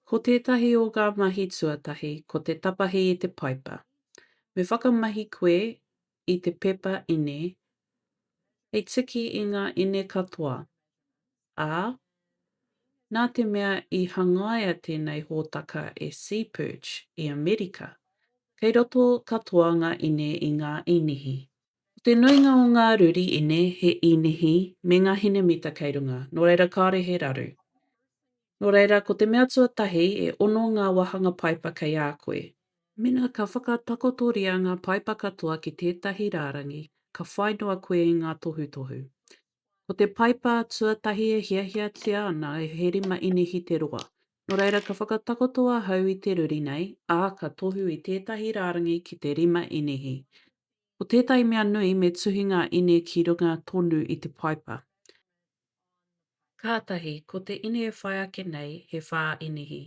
Ko tētahi o ngā mahi tuatahi ko te tapahi i te paipa. Me whakamahi koe i te pepa ine hei tiki i ngā ine katoa, ā, nā te mea i hangaia tēnei hōtaka e Seaperch i Amerika, kei roto katoa ngā ine i ngā īnihi. Ko te nuinga o ngā ruri ine he īnihi me ngā hinemita kei runga, nō reira kāore he raru. Nō reira, ko te mea tuatahi, e ono ngā wāhanga paipa kei a koe. Mēnā ka whakatakotoria ngā paipa katoa ki tētahi rārangi, ka whai noa koe i ngā tohutohu. Ko te paipa tuatahi e hiahiatia ana he rima inihi te roa. Nō reira ka whakatakoto ahau i te ruri nei, ā, ka tohu i tētahi rārangi ki te rima inihi. Ko tētahi mea nui me tuhi ngā ine ki runga tonu i te paipa. Kātahi, ko te ine e whai ake nei he whā inihi.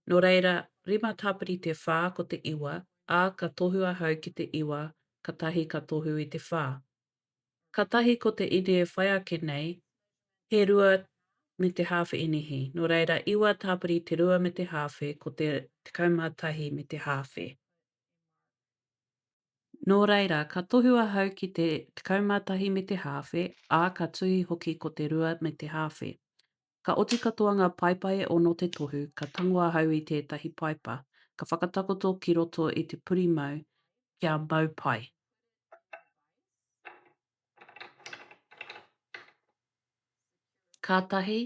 Nō reira, rima tāpiri te whā ko te iwa, ā, ka tohu ahau ki te iwa, katahi ka tohu i te whā. Katahi ko te ine e whai ake nei, he rua me te hāwhe inihi. Nō reira, iwa tāpiri te rua me te hāwhe, ko te 11 me te hāwhe. Nō reira, ka tohu ahau ki te 11 me te hāwhe, ā, ka tuhi hoki ko te rua me te hāwhe. Ka oti katoa ngā paepae e ono te tohu, ka tango ahau i tētahi paipa, ka whakatakoto ki roto i te purimau kia mau pai. Kātahi,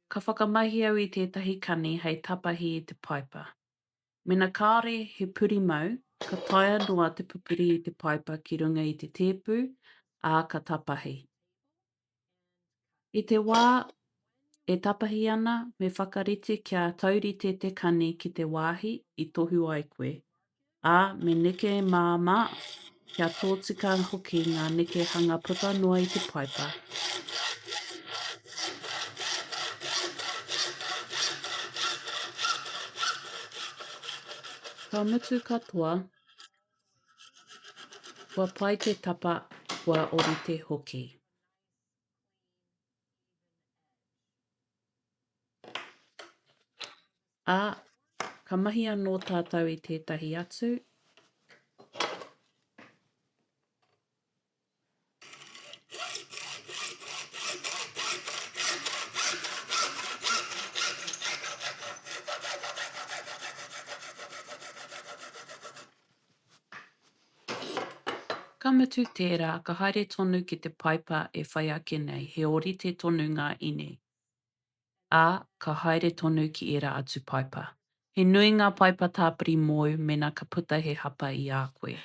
ka whakamahi au i tētahi kani hei tapahi i te paipa. Mena kāore he purimau, ka taea noa te pupuri i te paipa ki runga i te tēpu, ā, ka tapahi. I te wā e tapahi ana, me whakarite kia taurite te kani ki te wāhi i tohu ai koe, ā, me neke māmā, kia tōtika hoki ngā nekehanga puta noa i te paipa. Ka mutu katoa, kua pai te tapa, kua orite hoki. Ā, ka mahi anō tātou i tētahi atu. Ka mutu tērā, ka haere tonu ki te paipa e whai ake nei, he ōrite tonu ngā ine, ā, ka haere tonu ki ērā atu paipa. He nui ngā paipa tāpiri mōu mēnā ka puta he hapa i a koe.